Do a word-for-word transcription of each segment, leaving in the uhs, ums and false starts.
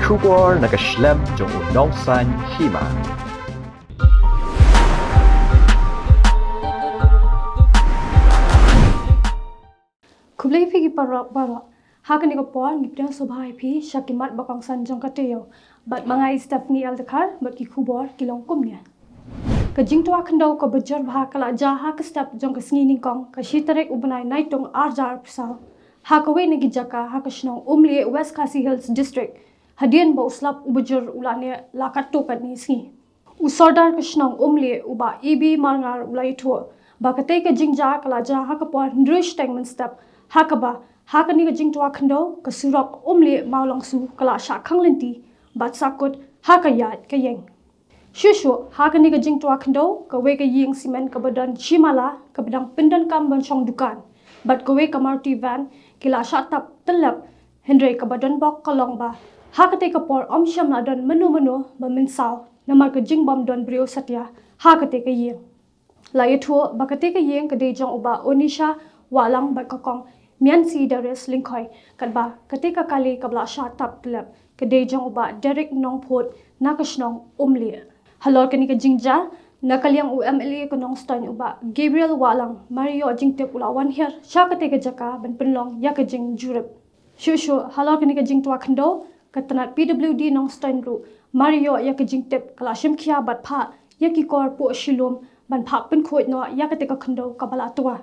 Khubor na ka shlem jong u nongsan hima. Khublei phi ki paralok baroh. Ha kane ka por ngi pdiang sngewbha ïa phi sha ki mat ba kongsan jong ka taïew. Bad ma nga i Stephanie L Dkhar bad ki khubor ki long kumne. Ka jingtwa khyndew kaba jur bha ka la jia ha ka step jong ka sngi nyngkong ka shi tarik u bnai Naitung arhajar arphew saw ha kawei na ki jaka ha ka shnong Umlieh, West Khasi Hills District, hadien ba u slap uba jur u la neh la katto katne sngi. U Sordar ka shnong Umlieh u Bah A B Marngar u la ïathuh ba katei ka jingjia ka la jia ha ka por hynriew shiteng mynstep, ha kaba ha kane ka jingtwa khyndew ka surok Umlieh Mawlangsu ka la shah khang lynti bad sahkut ha ka ïaid ka ïeng. Shuh shuh ha kane ka jingtwa khyndew, kawei ka ïing simen kaba don shi mala kaba dang pyndonkam ban shong dukan bad kawei ka Maruti van ki la shah tap tyllep, hynrei kaba donbok ka long ba ha katei ka por ym shym la don mano mano ba mynsaw namar ka jingbym don briew satia ha katei ka ïing. La ïathuh ba katei ka ïing ka dei jong u Bah Onisha Wahlang bad ka kong Miansi Darius Lyngkhoi, katba katei ka kali kaba la shah tap tyllep ka dei jong u Bah Derek Nongphut na ka shnong Umlieh. Halor kane ka jingjia, na ka liang u M L A ka Nongstoiñ u Bah Gabriel Wahlang, mar ïoh jingtip u la wan hiar sha katei ka jaka ban pynlong ïa ka jingjurip. Shuh shuh halor kane ka jingtwa khyndew, ka tnat P W D Nongstoiñ ruh mar ïoh ïa ka jingtip ka la shim khia bad phah ïa ki kor puh shilum ban phah pynkhuid noh ïa katei ka khyndew kaba la twa.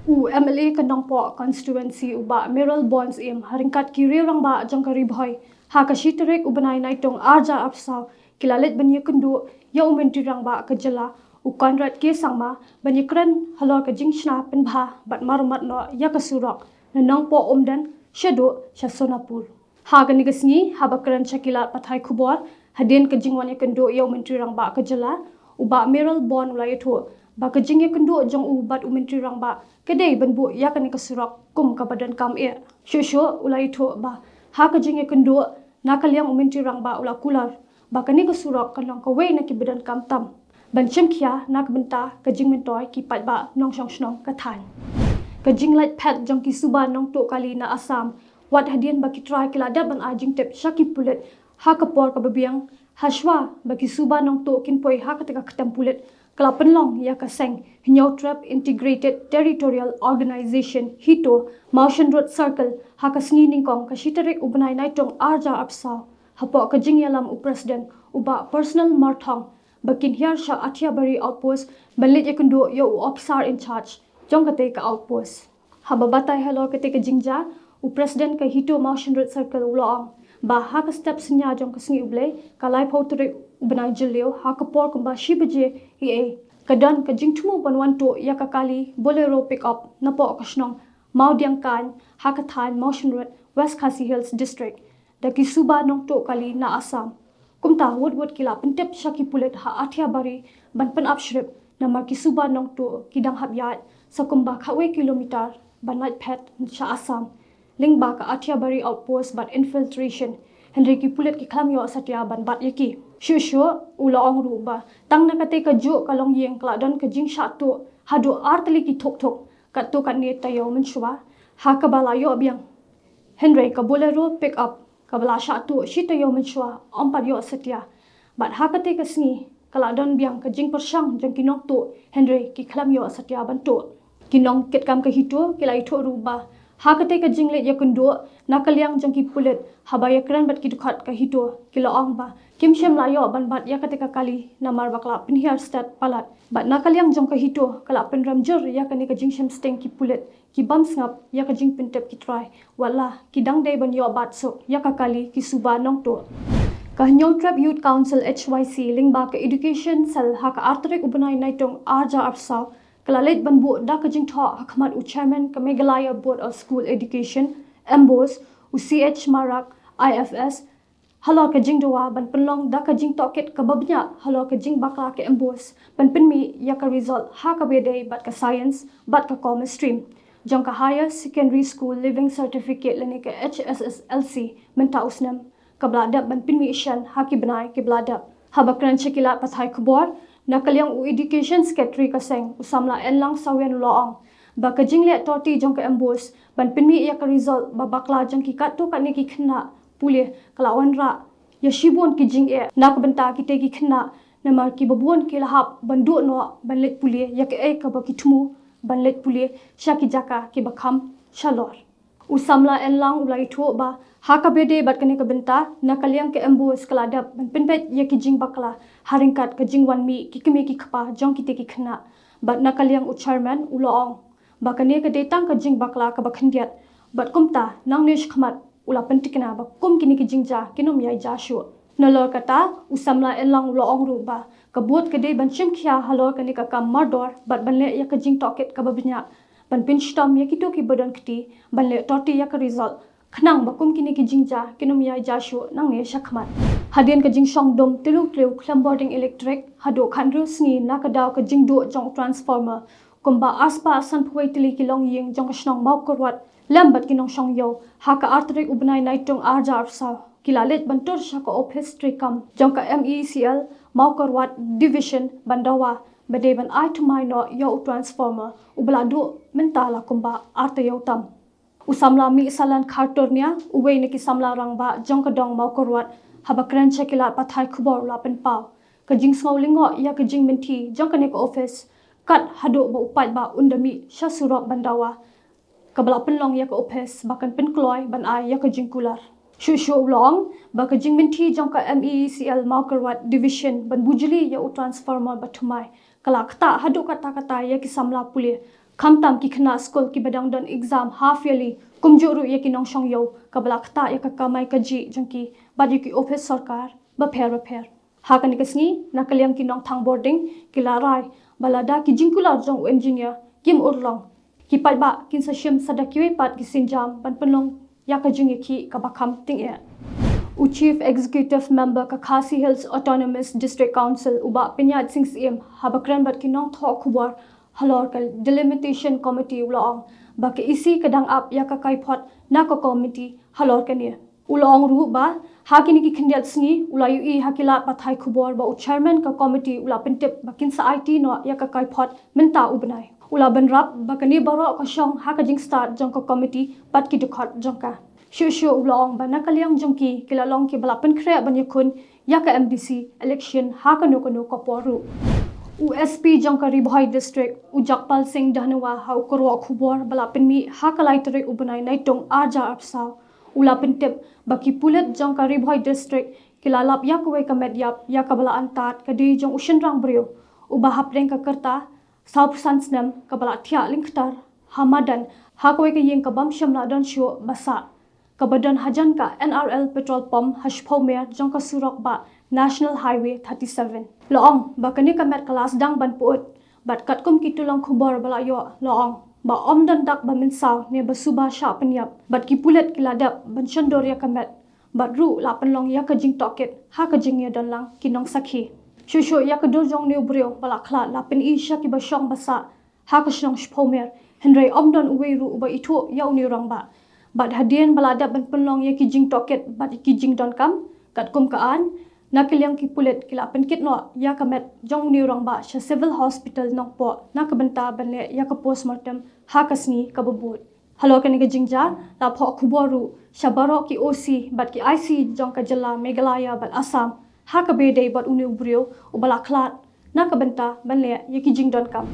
U M L A ka Nongpoh constituency u Bah Mayralborn Syiem ha ryngkat ki riew rangbah jong ka Ri Bhoi ha ka shi tarik u bnai Naitung arhajar arphew saw ki la leit ban ïakynduh ïa u Myntri Rangbah ka jylla u Conrad K Sangma ban ïakren halor ka jingshna pynbha bad maramot noh ïa ka surok na Nongpoh Umden shaduh sha Sonapur. Ha kane ka sngi haba kren sha ki lad pathai khubor hadien ka jingwan ïakynduh ïa u Myntri Rangbah ka jylla, u Bah Mayralborn u la ïathuh ba ka jingïakynduh jong u bad u Myntri Rangbah ka dei ban buh ïa kane ka surok kum kaba donkam eh. Shuh shuh u la ïathuh ba ha ka jingïakynduh, na ka liang u Myntri Rangbah u la kular ba kane ka surok kan long kawei na kiba donkam tam ban shim khia na ka bynta ka jingmyntoi ki paidbah nongshong shnong ka thaiñ. Ka jinglait phet jong ki suba nongtuh kali na Assam, wat hadien ba ki trai ki la dep ban ai jingtip sha ki pulit ha ka por kaba biang, hashwa ba ki suba nongtuh kin poi ha katei ka ktem pulit, ka la pynlong ïa ka seng Hynñiewtrep Integrated Territorial Organization, HITO, Mawshynrut Circle ha ka sngi nyngkong ka shi tarik u bnai Naitung arhajar arphew saw, hapoh ka jingïalam u President u Bah Personal Myrthong, ba kin hiar sha Athiabari Outpost ban leit ïakynduh ïa u officer in charge jong katei ka outpost. Haba batai halor katei ka jingjia, u President ka HITO Mawshynrut Circle u la ong ba ha ka step synñia jong ka sngi U Blei ka laiphew tarik u bnai Jylliew ha ka por kumba shi baje eiei, ka don ka jingthmu ban wan tuh ïa ka kali Bolero pickup napoh ka shnong Mawdiangkaiñ ha ka thaiñ Mawshynrut, West Khasi Hills District, da ki suba nongtuh kali na Assam. Kumta wut wut ki la pyntip sha ki pulit ha Athiabari ban pynap shrip, namar ki suba nongtuh ki dang hap ïaid sa kumba khatwei kilometer ban lait phet sha Assam lyngba ka Athiabari Outpost bad infiltration, hynrei ki pulit ki khlem ïoh satia ban bat ïa ki. Shuh shuh u la ong ruh ba tang na katei kajuh ka longïing ka la don ka jingshah tuh haduh ar tylli ki thuk thuk katto katne taïew mynshuwa ha kaba la ïoh biang. Hynrei ka Bolero pickup kaba la shah tuh shi taïew mynshuwa ym pat ïoh satia. Bad ha katei ka sngi ka la don biang ka jingpyrshang jong ki nongtuh, hynrei ki khlem ïoh satia ban tuh. Ki nongkitkam ka HITO ki la ïathuh ruh ba ha katei ka jingleit ïakynduh na ka liang jong ki pulit, haba ïakren bad ki dkhot ka HITO, ki la ong ba kim shym la ïoh ban bat ïa katei ka kali namar ba ka la pynhiar stet palat. Bad na ka liang jong ka HITO ka la pynrem jur ïa kane ka jingshim sting ki pulit ki bym sngap ïa ka jingpyntip ki trai, wat la ki dang dei ban ïoh bat suk ïa ka kali ki suba nongtuh. Ka Hynñiewtrep Youth Council, H Y C, lyngba ka Education Cell ha ka ar tarik u bnai Naitung arhajar arphew saw ka la leit ban buh da ka jingthoh ha khmat u Chairman ka Meghalaya Board of School Education, MBOSE, u C H Marak, I F S, halor ka jingdawa ban pynlong da ka jingtohkit kaba bniah halor ka jingbakla ka MBOSE ban pynmih ïa ka result ha kaba ïadei bad ka Science bad ka Commerce stream jong ka Higher Secondary School Leaving Certificate lane ka H S S L C mynta u snem, kaba la dep ban pynmih shen ha ki bnai kiba la dep. Haba kren sha ki lad pathai khubor, na ka liang u Education Secretary ka seng, u samla Enlang Sawian, u la ong ba ka jingleh torti jong ka MBOSE ban pynmih ïa ka result ba bakla jong ki katto katne ki khynnah pule ka la wanrah ïa shibun ki jingeh na ka bynta kitei ki khynnah, namar kiba bun ki la hap ban duh noh ban leit pule ïa kaei kaba ki thmu ban leit pule sha ki jaka kiba kham shalor. U samla Enlang u la ïathuh ba ha kaba ïadei bad kane ka bynta, na ka liang ka MBOSE ka la dep ban pynbeit ïa ki jingbakla ha ryngkat ka jingwan mih ki kmie ki kpa jong kitei ki khynnah. Bad na ka liang u chairman u la ong ba kane ka dei tang ka jingbakla kaba khyndiat, bad kumta nangne shakhmat u la pyntikna ba kum kine ki jingjia kin ym ïai jia shuh. Nalor kata, u samla Enlang u la ong ruh ba ka bud ka dei ban shim khia halor kane ka kam mardor bad ban leh ïa ka jingtohkit kaba bniah ban pynshitom ïa kito kiba don kti ban leh torti ïa ka result, khnang ba kum kine ki jingjia kin ym ïai jia shuh nangne shakhmat. Hadien ka jingshong dum tyllew tyllew khlem bording elektrik haduh khathynriew sngi na ka daw ka jingduh jong u transformer, kumba arspah sanphew wei tylli ki longïing jong ka shnong Mawkyrwat lem bad ki nongshong ïew, ha ka ar tarik u bnai Naitung ar hajar arphew saw, ki la leit ban tur sha ka ophis treikam jong ka MeECL Mawkyrwat Division ban dawa ba dei ban ai thymmai noh ïa u transformer uba la duh mynta la kumba ar taïew tam. U samla Mihsalan Kharturnia, uwei na ki samla rangbah jong ka dong Mawkyrwat, haba kren sha ki lad pathai khubor u la pynpaw ka jingsngew lyngngoh ïa ka jingmynthi jong kane ka ophis, kat haduh ba u paidbah un da mih sha surok ban dawa, kaba la pynlong ïa ka ophis ba kan pynkloi ban ai ïa ka jingkular. Shuh shuh u la ong ba ka jingmynthi jong ka MeECL Mawkyrwat Division ban bujli ïa u transformer ba thymmai ka la ktah haduh katta katta ïa ki samla pule, khamtam ki khynnah skul kiba dang don exam half yearly, kumjuh ruh ïa ki nongshong ïew, kaba la ktah ïa ka kamai kajih jong ki bad ïa ki ophis sorkar bapher bapher. Ha kane ka sngi, na ka liang ki nongthang bording ki la rai ba lada ki jingkular jong u engineer kim urlong, ki paidbah kin sa shim sa da kiwei pat ki sienjam ban pynlong ïa ka jingïakhih kaba kham tyngeh. U Chief Executive Member ka Khasi Hills Autonomous District Council, u Bah Pynïaid Sing Syiem, haba kren bad ki nongthoh khubor halor ka Delimitation Committee u la ong ba ka EC ka dang ap ïa ka kaiphod na ka committee halor kane. U la ong ruh ba ha kine ki khyndiat sngi u la ïohi ha ki lad pathai khubor ba u chairman ka committee u la pyntip ba kin sa aiti noh ïa ka kaiphod mynta u bnai. U la bynrap ba kane baroh ka shong ha ka jingstad jong ka committee bad ki dkhot jong ka. Shuh shuh u la ong ba na ka liang jong ki, ki la long kiba la pynkhreh ban ïakhun ïa ka MDC election ha kano kano ka por ruh. U SP jong ka Ri Bhoi District, u Jagpal Singh Dhanoa, ha u kyrwoh khubor ba la pynmih ha ka lai tarik u bnai Naitung ar hajar arphew saw, u la pyntip ba ki pulit jong ka Ri Bhoi District ki la lap ïa kawei ka met ïap ïa kaba la antad ka dei jong u shynrang briew uba hapdeng ka rta sawphew san snem, kaba la thiah lyngktar ha madan ha kawei ka ïing ka bym shym la don shuh ba sah, kaba don hajan ka NRL petrol pump ha shiphew mer jong ka surok bah National Highway thirty-seven. La ong ba kane ka met ka la sdang ban pyut, bad katkum ki tyllong khubor ba la ïoh, la ong ba ym don dak ba mynsaw ne ba suba shah pynïap, bad ki pulit ki la dep ban shon dur ïa ka met, bad ruh la pynlong ïa ka jingtohkit ha ka jingïadonlang ki nongsakhi. Shuh shuh ïa ka dur jong une u briew ba la khlad la pyni sha kiba shong ba sah ha ka shnong shiphew mer, hynrei ym don uwei ruh uba ithuh ïa une u rangbah. Bad hadien ba la dep ban pynlong ïa ki jingtohkit bad ïa ki jingdonkam katkum ka aiñ, na ka liang ki pulit ki la pynkit noh ïa ka met jong une u rangbah sha Civil Hospital Nongpoh na ka bynta ban leh ïa ka postmortem ha ka sngi kaba bud. Halor kane ka jingjia, la phoh khubor ruh sha baroh ki OC bad ki IC jong ka jylla Meghalaya bad Assam ha kaba ïadei bad une u briew uba la khlad na ka bynta ban leh ïa ki jingdonkam.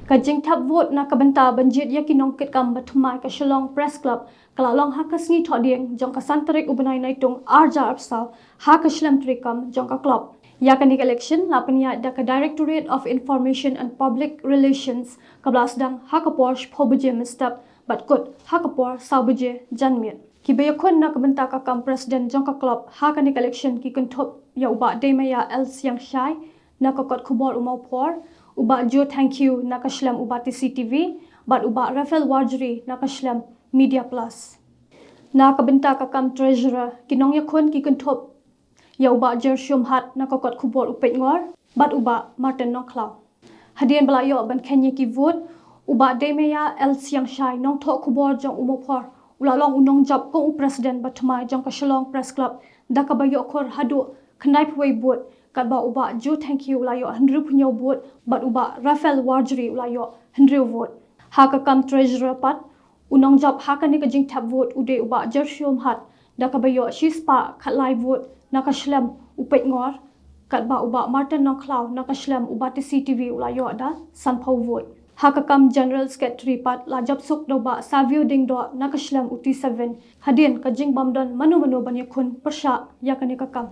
Ka jingthep vote na ka bynta ban jied ïa ki nongkitkam ba thymmai ka Shillong Press Club ka la long ha ka sngi Thohdieng jong ka san tarik u bnai Naitung ar hajar arphew saw ha ka shlem treikam jong ka club. Ïa kane ka election la pynïaid da ka Directorate of Information and Public Relations, kaba la sdang ha ka por shiphew baje mynstep bad kut ha ka por saw baje janmiet. Kiba ïakhun na ka bynta ka kam president jong ka club ha kane ka election ki kynthup ïa u Bah Deimaia L Siangshai na ka kot khubor U Mawphor, u Bah Joe Thangkhiew na ka shlem U Batesi TV, bad u Bah Raphael Warjri na ka shlem Media Plus. Na ka bynta ka kam treasurer, ki nongïakhun ki kynthup ïa u Bah Jershium Hat na ka kot khubor U Peitngor bad u Bah Martin Nongkhlaw. Hadien ba la ïoh ban kheiñ ïa ki vote, u Bah Deimaia L Siangshai, nongthoh khubor jong U Mawphor, u la long u nongjop kum u president ba thymmai jong ka Shillong Press Club da kaba ïoh khur haduh khyndaiphew wei vote, katba u Bah Joe Thangkhiew u la ïoh hynriewphew hynñiew vote bad u Bah Raphael Warjri u la ïoh hynriew vote. Ha ka kam treasurer pat, u nongjop ha kane ka jingthep vote u dei u Bah Jershium Hat da kaba ïoh shispah khatlai vote na ka shlem u Peitngor, katba u Bah Martin Nongkhlaw na ka shlem u Batesi TV u la ïoh da sanphew vote. Ha ka kam General Secretary pat la jop suk da u Bah Savio Diengdoh na ka shlem u T seven. Hadien ka jingbym don mano mano ban ïakhun pyrshah ïa kane ka kam.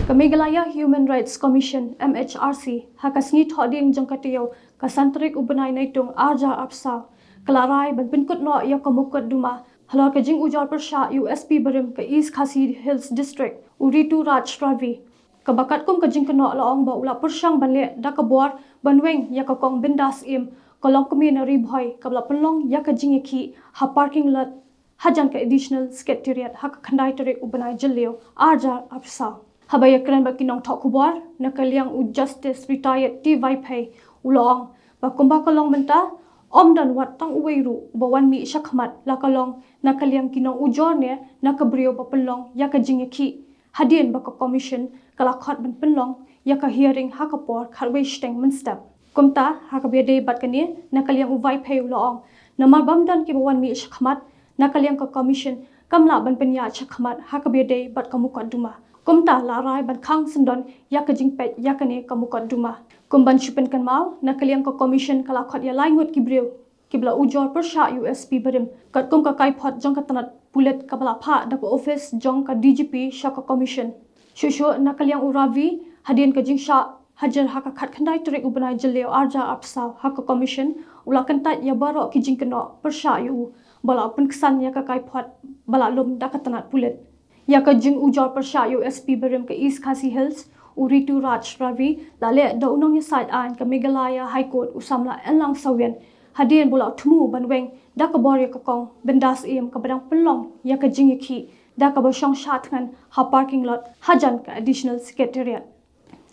Ka Meghalaya Human Rights Commission, M H R C, ha ka sngi Thohdieng jong ka taïew, ka san tarik u bnai Naitung arhajar arphew saw, ka la rai ban pynkut noh ïa ka mukotduma halor ka jingujor pyrshah ïa u S P barim ka East Khasi Hills District, u Rituraj Ravi, kaba katkum ka jingkynnoh la ong ba u la pyrshang ban leh da ka bor ban weng ïa ka Kong Bindas Syiem, ka longkmie na Ri Bhoi, kaba la pynlong ïa ka jingïakhih ha parking lot hajan ka Additional Secretariat ha ka khyndai tarik u bnai Jylliew arhajar arphew saw. Haba ïakren bad ki nongthoh khubor na ka liang u Justice Retired T Vaiphei u la ong ba kumba ka long mynta, ym don wat tang uwei ruh ba wan mih shakhmat, la ka long na ka liang ki nongujor ne na ka briew ba pynlong ïa ka jingïakhih, hadien ba ka Commission ka la khot ban pynlong ïa ka hearing ha ka por khatwei shiteng mynstep. Kumta, ha kaba ïadei bad kane, na ka liang u Vaiphei u la ong, namar bym don kiba wan mih shakhmat, na ka liang ka Commission kam lah ban pynïaid shakhmat ha kaba ïadei bad ka mukotduma. Kumta la rai ban khang syndon ïa ka jingpeit ïa kane ka mukotduma. Kum ban shu pynkynmaw, na ka liang ka Commission ka la khot ïa lai ngut ki briew kiba la ujor pyrshah ïa u S P barim, katkum ka kaiphod jong ka tnat pulit kaba la phah da ka ophis jong ka D G P sha ka Commission. Shuh shuh na ka liang u Ravi, hadien ka jingshah hajar ha ka khatkhyndai tarik u bnai Jylliew arhajar arphew saw ha ka Commission, u la kyntait ïa baroh ki jingkynnoh pyrshah ïa u, ba la pynksan ïa ka kaiphod ba la lum da ka tnat pulit. Ïa ka jingujor pyrshah ïa u S P barim ka East Khasi Hills, u Rituraj Ravi, la leh da u nongïasaid aiñ ka Meghalaya High Court, u samla Enlang Sawien, hadien ba u la thmu ban weng da ka bor ïa ka Kong Bindas Syiem, kaba dang pynlong ïa ka jingïakhih da kaba shong shah thngan ha parking lot hajan ka Additional Secretariat.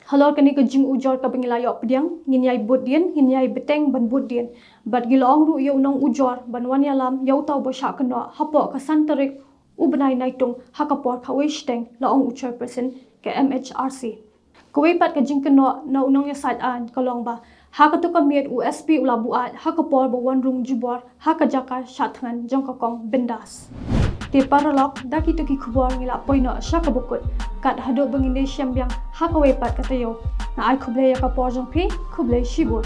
Halor kane ka jingujor kaba ngi la ïoh pdiang, ngin ïai bud dien, ngin ïai bteng ban bud dien. Bad ngi la ong ruh ïa u nongujor ban wan ïalam ïa uta uba shah kynnoh hapoh ka san tarik u bnai Naitung ha ka por khatwei shiteng, la ong u chairperson ka M H R C. Kawei pat ka jingkynnoh na u nongïasaid aiñ ka long ba ha kato ka miet u S P u la buaid ha ka por ba wan rung jubor ha ka jaka shah thngan jong ka Kong Bindas. Te paralok, da kito ki khubor ngi la poi noh sha kaba kut. Kat haduh ba ngin ïashem biang ha kawei pat ka taïew, nga ai khublei ïa ka por jong phi, khublei shibun.